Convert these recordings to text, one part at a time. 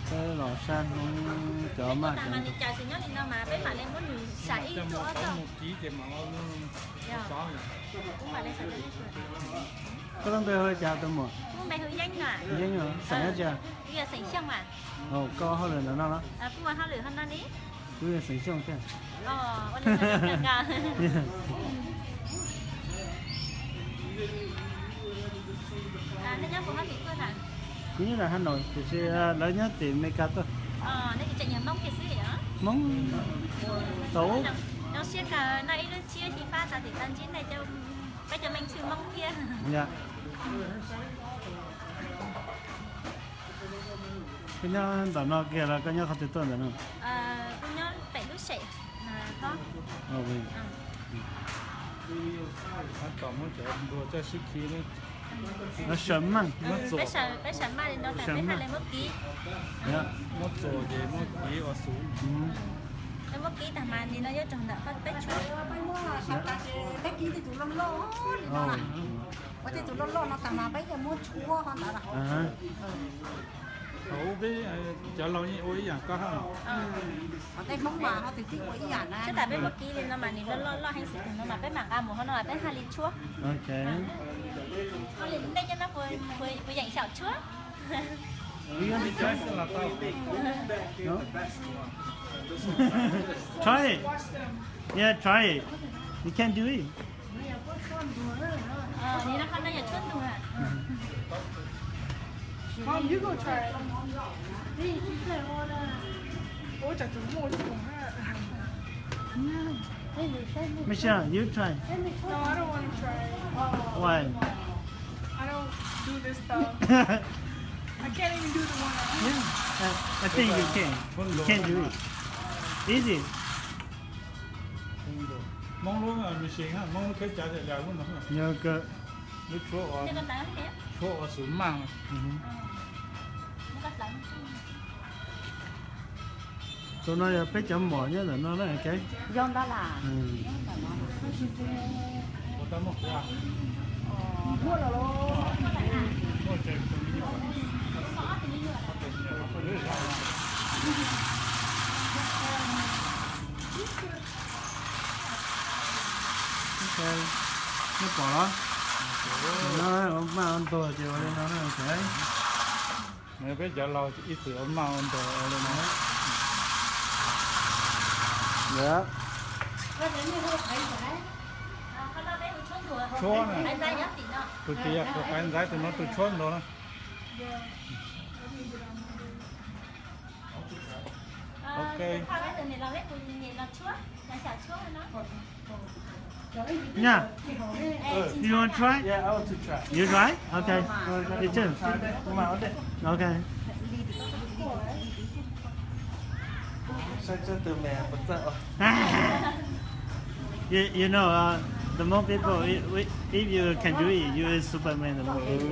Peb los sab Hmoob cov maj cov nyob li no mas peb mam li muab nws sam ib tuaj ob tog. Koj lub npe hu li cas tus muam? Kuv npe hu Yeeb no. Yeeb, xeem dab tsi? Kuv yog xeem Xyooj mas. Koj hauj lwm ntawm no los? Kuv ua hauj lwm hauv no li. Kuv yog xeem Xyooj thiab. Kuv nyob rau Hà Nội tiam sis lawv nyob tim Meskas tuaj. Hmoob tau. Zoo siab kawg noj ib lub tshiab xyiv fab tau tim tau ntsib nej cov, peb cov me ntxhw Hmoob thiab. Koj nyob ntawm no kiag los koj nyob qhov twg tuaj ntawm no? Kuv nyob pem lub sem. Tom muab cov ntuag coj sib khi. Saw maj, peb saw maj li no tas peb haj li muab kiv. Muab txuas ces muab kiv ua xub. Muab kiv tag mas li no yuav raug ntawm peb tshuab. Peb kiv tej tus loj loj li no, ua tej tus loj loj no tas mas peb yuav muab tshuab ho ntawd los. Thaum ub peb cov laus yeej ua ib yam koj hab. Tej Hmoob mas ho twb tib ua ib yam na. Tsuas tas peb muab kiv li no mas nws loj loj loj heev xwb no mas peb mam nqa mus hauv no peb haj li tshuab. Ho li nej cov no puas yeem xyaum tshuab? Try it. Yeah, try it. You can do it. Mom, you go try it. Michelle, you try. No, I don't want to try it. Why? I don't do this stuff. I can't even do the one at home. Yeah, I, I think you can. You can do it. Easy. Hmoob lub machine, Hmoob lub khaub cav li lub no. Yog kawg. Lub tshuab ua, tshuab ua xub maj. Tus no yog peb cov muam nyob ntawm no na, ok. Yog ntag las. Ok, nej pom los? Ua maj ua ntuag ces ua li no na, ok. Peb cov laus ib txwm ua maj ua ntuag ua li no. Tshuab na, tus tias tus qaiv ntxaiv tus no tus tshuab ntau na. Ok. Yeah. You want to try? Yeah, I want to try. You try? Okay. You too. Okay. You, you know, uh, the Hmong people, if, if you can do it, you is Superman, the Hmong people.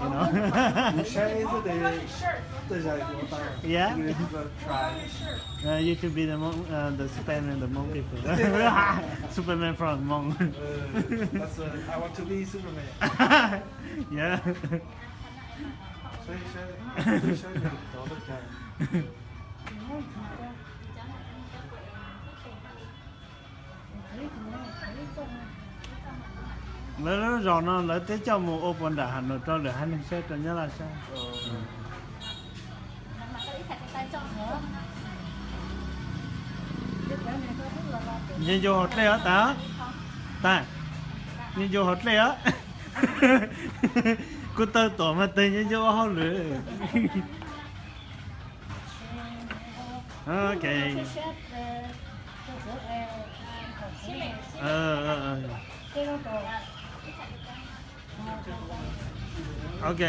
You know? Yeah. Uh, you could be the Hmong, uh, the Superman, the Hmong people. Superman from Hmong. Uh, that's, uh, I want to be Superman. Yeah. Lawv lub zos no lawv twb coj mus ua puas nram Hà Nội rau lwm haiv neeg saib rau nyob Laj saib. Nce ncu hauv dlej os tas. Tas, nce ncu hauv dlej os. Kuv taw tuam mas tes nce ncu ua hauj lwm. Ok. Ok,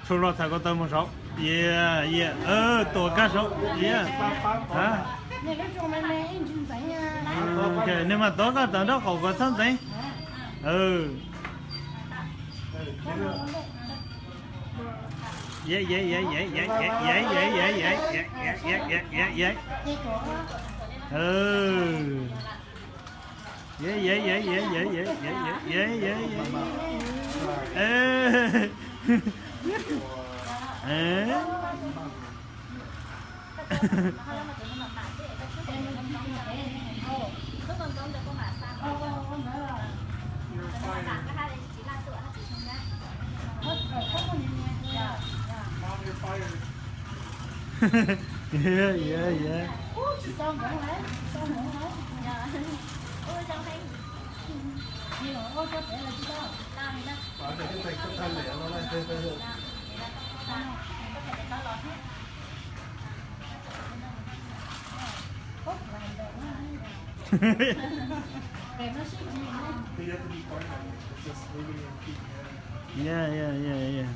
tshuav los txhais ko taw mus saud. Yeah, yeah, tuam kab saud, yeah. Ok, nws mas tuav koj tawm nraub qaum kom txhob ntxeev. Ê. Yeah, yeah, yeah. Yeah, yeah, yeah, yeah.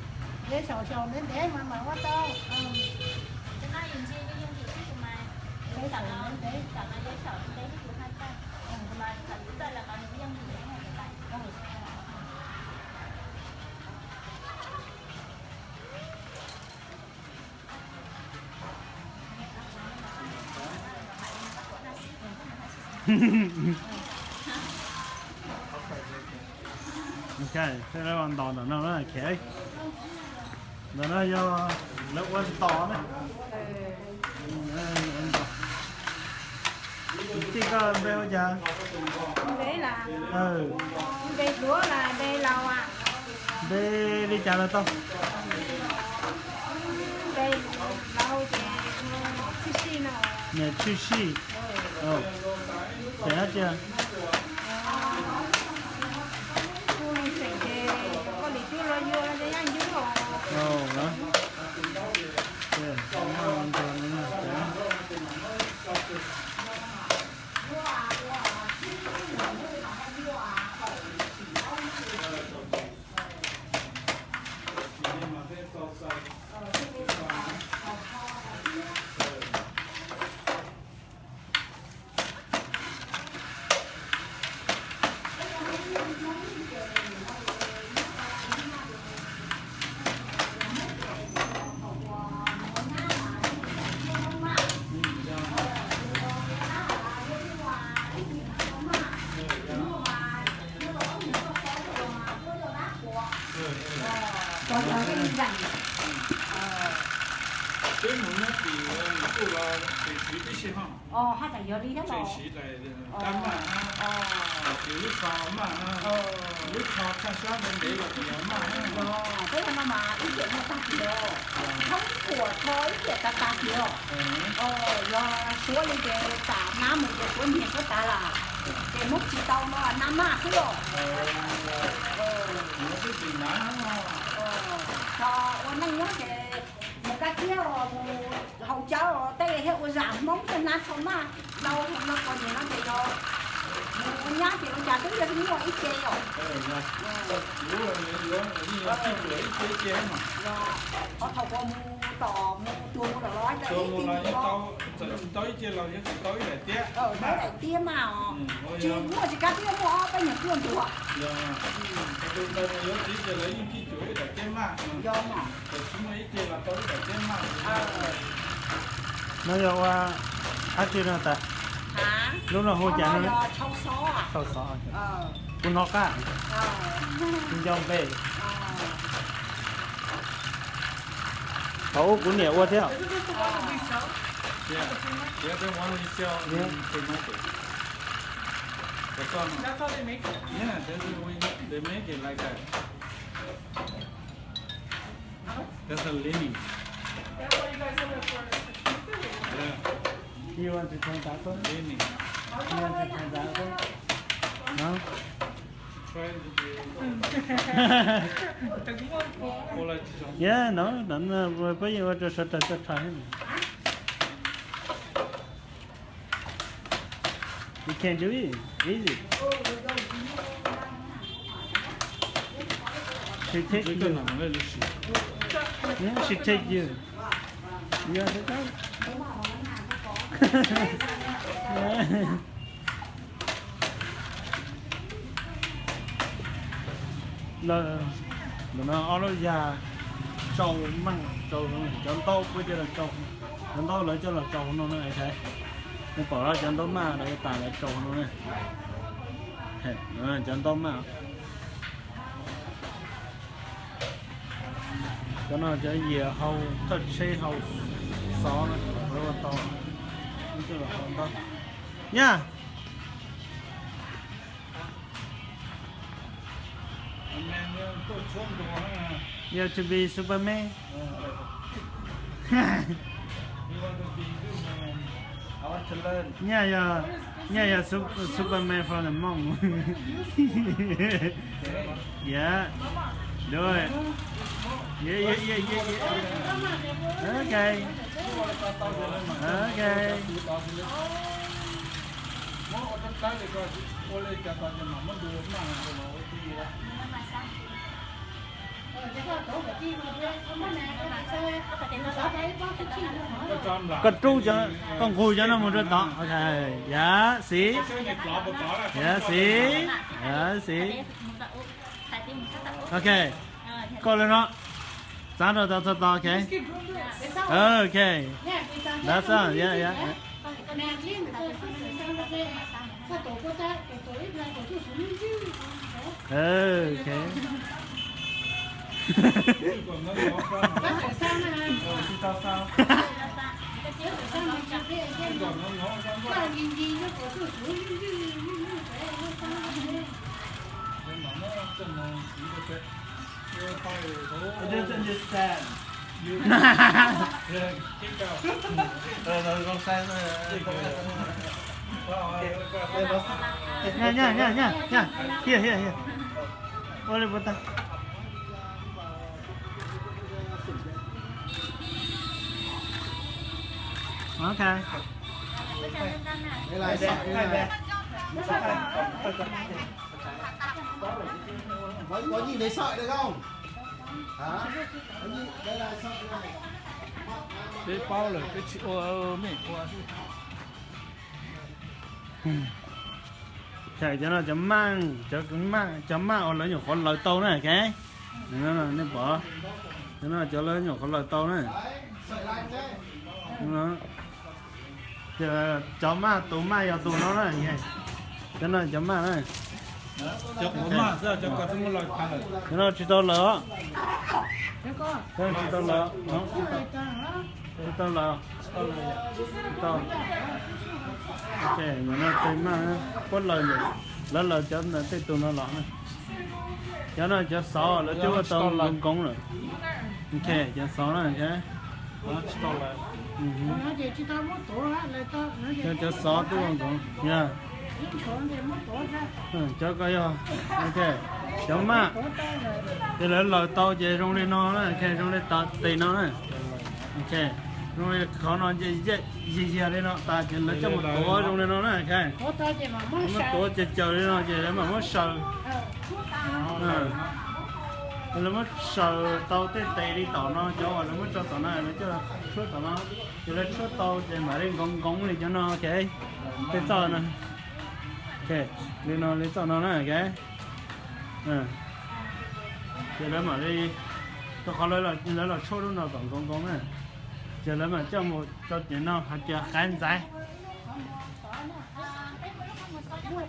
Ok, peb ua ntos ntawm no na, ok. Ntawm no yog lawv ua ntos na. Tij, koj npe ua cas? Npe hluav las npe laus. Npe li cas los tau. Npe laus ces Tshwj Sij no. Niam Tshwj Sij. Xeem dab tsi? Twb mus nyob tim kuj los tseem siv tib si ho. Haj tseem yog li thiab los. Tab maj, lub tsho maj, lub tsho tshaj sab ntev ntev los tseem yog maj. Peb no mas ib tiam muaj tag kis os, thoob puas tsho ib tiam tag tag kis os. Yog suav li ces tam nab mus ces suav nyiag suav tas lawm, ces muab tsis tau no nab maj xwb os. Tsis ua neej nyob ces mus kab tiab os, mus haus cawv os, tej thiab ua zam Hmoob thiaj nab tsho maj. Tau no kuv nim no ces yog mus ua nyab ces ua cas twb yog muaj ib ce os. Qhov thaum kuv mus tom mus tuag mus los los txawm tsis tau ib ce los yog tsis tau ib daim tiab, tau ib daim tiab maj os. Tsis muaj tsis kab tiab, muaj ob peb nyuag pluaj ntuag. Yog mas, tsis muaj ib ce los tau ib daim tiab maj. No yog ua dab tsi no tas? Lub no hu cas no? Tshau xov. Kuv hnov qab. Nco npe. Thaum ub kuv niam ua thiab. That's a linen. Yeah. You want to turn that one? Linen. You want to turn that one? No? Yeah, no, no, no, peb yeej ua rau sawv daws tau thaij. You can do it. Easy. She take you. Yeah, she take you. You understand? Lawv, ntawm no ob lub yag tsau maj, tsau, cov ntaub puab coj los tsau, cov ntaub lawv coj los tsau no na, nej pom cov ntaub maj lawv tas lawv tsau no na, cov ntaub maj. Cov no cov yias hau thawj tsheb hau xov na, lawv ua tau. Nyaj. You to be Superman. Nyaj yog, Nyaj yog Superman from the moon. Yeah. Do it. Yeah, yeah, yeah, yeah, yeah. Okay. Okay. Koj rub cov, koj nqug cov no mus rau tod. Ok, yeah, see. Yeah, see. Yeah, see. Ok, koj li no. Txav rau tod txog tod, ok. Ok. That's all, yeah, yeah. Ok. I don't understand. Nyaj, nyaj, nyaj, nyaj, nyaj. Hiaj, hiaj, hiaj. Ua li puas tau? Ok. Có, có nhìn thấy sợi được không? Hả? Có nhìn, đây là sợi này. Peb paub lawm, peb tsis ua, mej ua xwb. Cov no cov maj, cov maj uas lawv nyuam qhuav laws tau na, ok. Nej pom, cov no cov lawv nyuam qhuav laws tau na. Cov maj, tus maj yog tus no na. Cov no cov maj na. Cov no tsis tau laws. Tsis tau laws. Tsis tau laws. Tsis tau. Ok, no tej maj puab laws, lawv laws cov ntawd tej tus no los na. Cov no cov xov lawv twb ua tau nkoos nkoos lawm. Ok, cov xov na. Cov, cov xov twb ua nkoos, yog. Cov ko yog, ok, cov maj, ces lawv laws tau ces zoo li no na, ok, zoo li tas tes no na. Ok, zoo li qhov no, yiag yiag li no tas ces lawv coj mus tuav zoo li no na, ok. Muab tuav ces caws li no ces lawv mam muab saws. Lawv muab saws tau tej tes li tom no, cov uas lawv muab tso tom no lawv coj tshuab tom no, ces lawv tshuab tau ces mam li nkoos nkoos li cov no, ok. Tej txoj no, ok, li no li txoj no na, ok. Ces lawv mam li, rau qhov lawv los tshuab lub no kom nkoos nkoos na, ces lawv mam coj mus rau tim no hais tias qaiv ntxaiv. Lub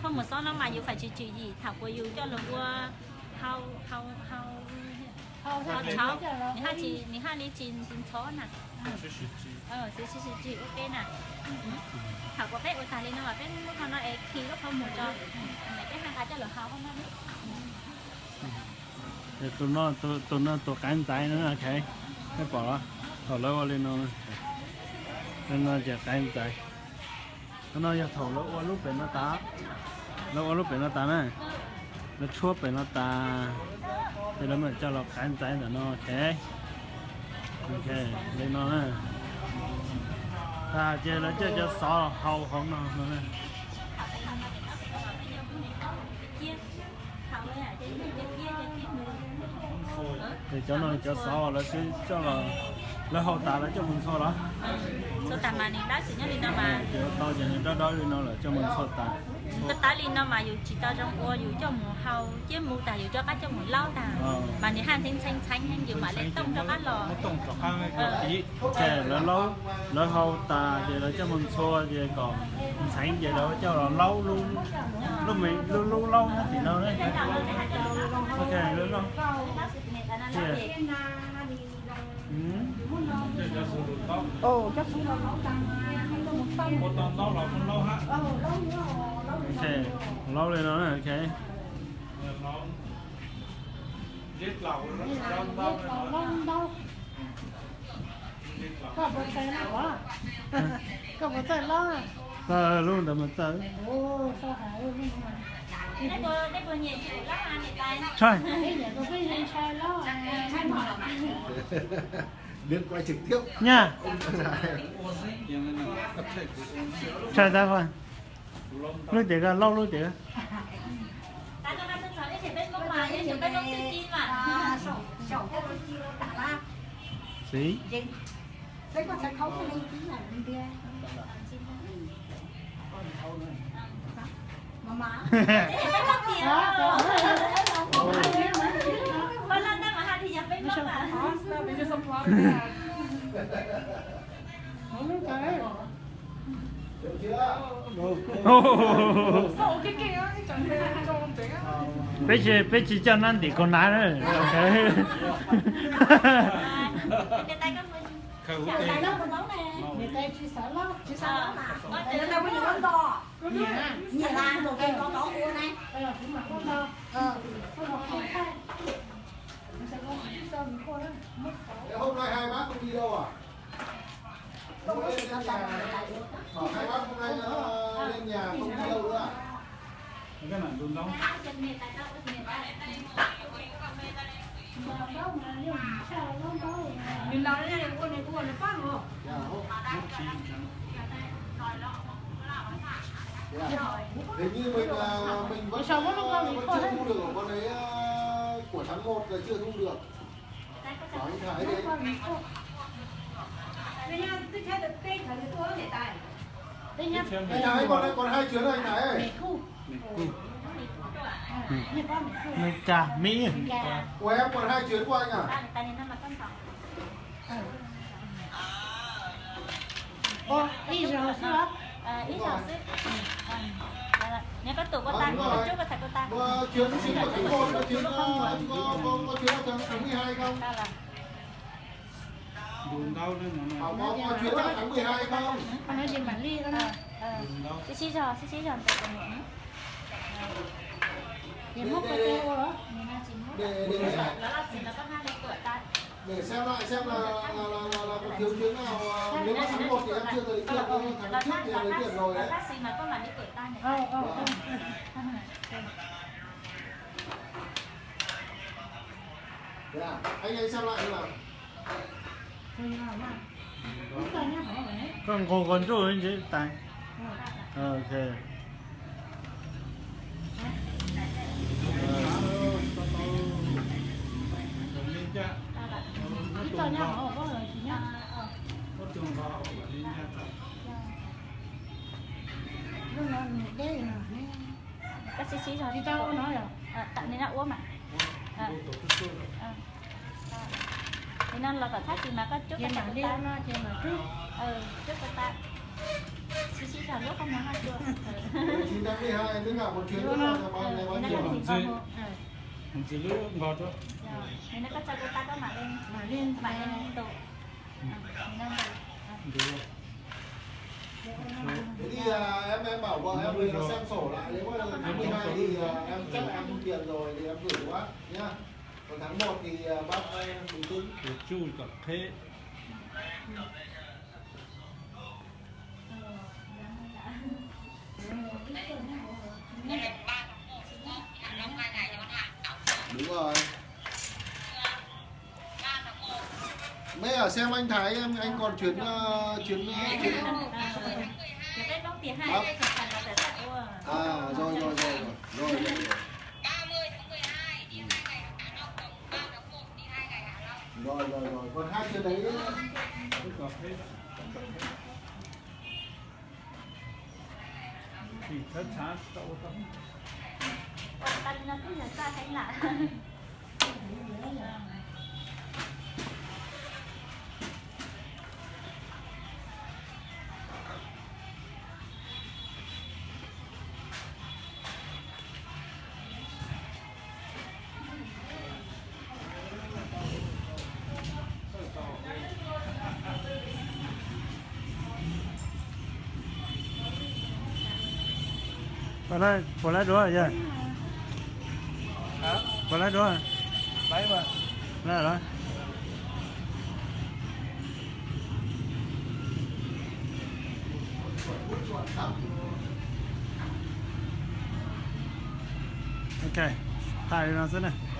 qhov muag xob no mas yus fais tsis tswm yim thaum uas yus coj los ua hau, hau, hau tshauv, nws haj li tsis ntxhov na. Tsis sib tswm ua ke na. Thaum uas peb ua tag li no mas peb muab qhov no es khi lub qhov muag tso, peb haj nqa coj los hau hauv no. Tus no, tus no tus qaiv ntxaiv no, ok. Nej pom los, thaum lawv ua li no, li no ces qaiv ntxaiv. Qhov no yog thaum lawv ua lub pem no tas, lawv ua lub pem no tas na, lawv tshuab pem no tas, ces lawv mam coj los qaiv ntxaiv ntawm no, ok. Ok, li no na. Tas ces lawv coj cov xov hau hauv no no na. Ces cov no cov xov lawv twb coj los, lawv hau tas lawv coj mus ntxhua los? Ntxhua tas mas nws dawb xwb nyob li no mas. Ces ua tau ces nws dawb dawb li no lawm coj mus ntxhua tas. Koj tav li no mas yus tsis tau zoo ua, yus coj mus hau, cia mus tas yus rov qab coj mus laub tas, mas nws haj ntxeev ntxheev ntxheev heev, yus mam li tooj rov qab los. Lawv laub, lawv hau tas ces lawv coj mus ntxhua ces kom ntxheev ces lawv coj los laub lub, lub me, lub, lub laub nyob tim no. Ok, lub laub. Ok, laub li no, ok. Koj puas txawj laub? Txawj, lub ntawd mas txawj. Nyaj. Tshaj tag, lub tias koj laub lub tias. Xwb. Peb tsis, peb tsis coj nab ntim kaus hnav na. Hôm nay hai bác không đi đâu à? Hôm nay lên nhà, bảo hai bác hôm nay ờ, lên nhà không đi đâu nữa à? Dạ, hôm, hôm chín. Dạ. Hình như mình ờ, mình vẫn ờ, vẫn chưa thu được ở bọn đấy ờ, của tháng một là chưa thu được. Anh Thái đấy. Anh Thái, còn, còn hai chuyến rồi anh Thái ơi. Mê Ca, Mỹ. Của em còn hai chuyến của anh à? Ib zaug xwb. Ib zaug xwb. Neb koj tus koj tas, koj cub koj txhais koj tas. Chuyến, chuyến của tháng một là chuyến ờ, có, có, có chuyến vào tháng, tháng mười hai không? Có, có chuyến vào tháng mười hai không? Sib sib zog, sib sib zog ntawd ces muab koj teb ua. Để, để, để, để xem lại xem là, là, là, là, là có thiếu chuyến nào ờ, nếu mà tháng một thì em chưa giới thiệu, nhưng tháng trước thì em giới thiệu rồi đấy. Thế à? Anh, anh xem lại xem nào. Koj nqus koj nruj ntsis tas. Ok. Koj sib sib zog. Nws no ua mas. Nws no los kom txhab xis mas koj cub koj txhais koj tas. Cub koj tas. Sib sib zog lub koj mus haj dua. Nws no ntxim nqos mus. Nws no koj txhais koj tas koj mam li, mam li ntu. Thế thì à, em em bảo vợ em là xem sổ lại, nếu mà tháng mười hai thì à, em chắc là em thu tiền rồi thì em gửi cho bác nhá. Còn tháng một thì à, bác à, bình tĩnh. Tsuj kom qheb. Đúng rồi. Mấy ở xem anh Thái em, anh còn chuyến ờ, chuyến ờ, chuyến. À, rồi rồi rồi rồi. Rồi rồi rồi. Rồi rồi rồi. Còn hai chuyến đấy. Puas laib duab yog? Puas laib duab? Laib los? Ok, thaij li no xwb na.